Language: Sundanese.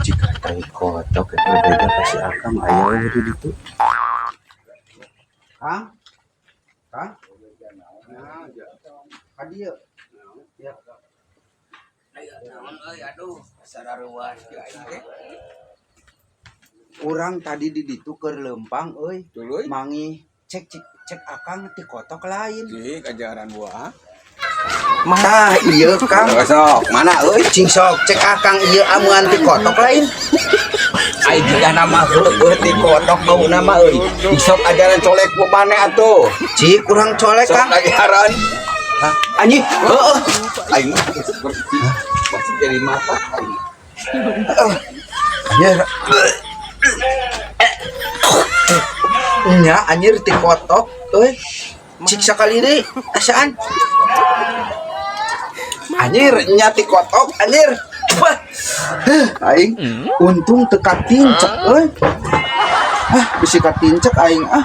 Jika tai kotok itu beda pasti akang aya di ditu. Kang? Kang? Nah, ka dieu. Ya. Naon euy, aduh, sararuas ke aing teh. Urang tadi di ditu keur leumpang euy. Tuluy. Mangi cek cek cek akang ti kotok lain. Cik ajaran buah. Tah ieu, Kang. Sok, mana euy? Cing sok cek akang ieu amuan ti kotok lain. Aing juga nama heueuh ti kotok bau nama euy. Sok ajaran colek ku maneh atuh. Cik kurang colek, Sok Kang. ajaran. Hah? Anjing, heeh. Aing mah seperti masih jadi mata aing. Anjir. Nya anjir ti kotok euy. Cik sakali deui asaan. Anjir nya ti kotok anjir. Wah. Heh, aing untung teu katincek euy. Ah, bisi katincek aing ah.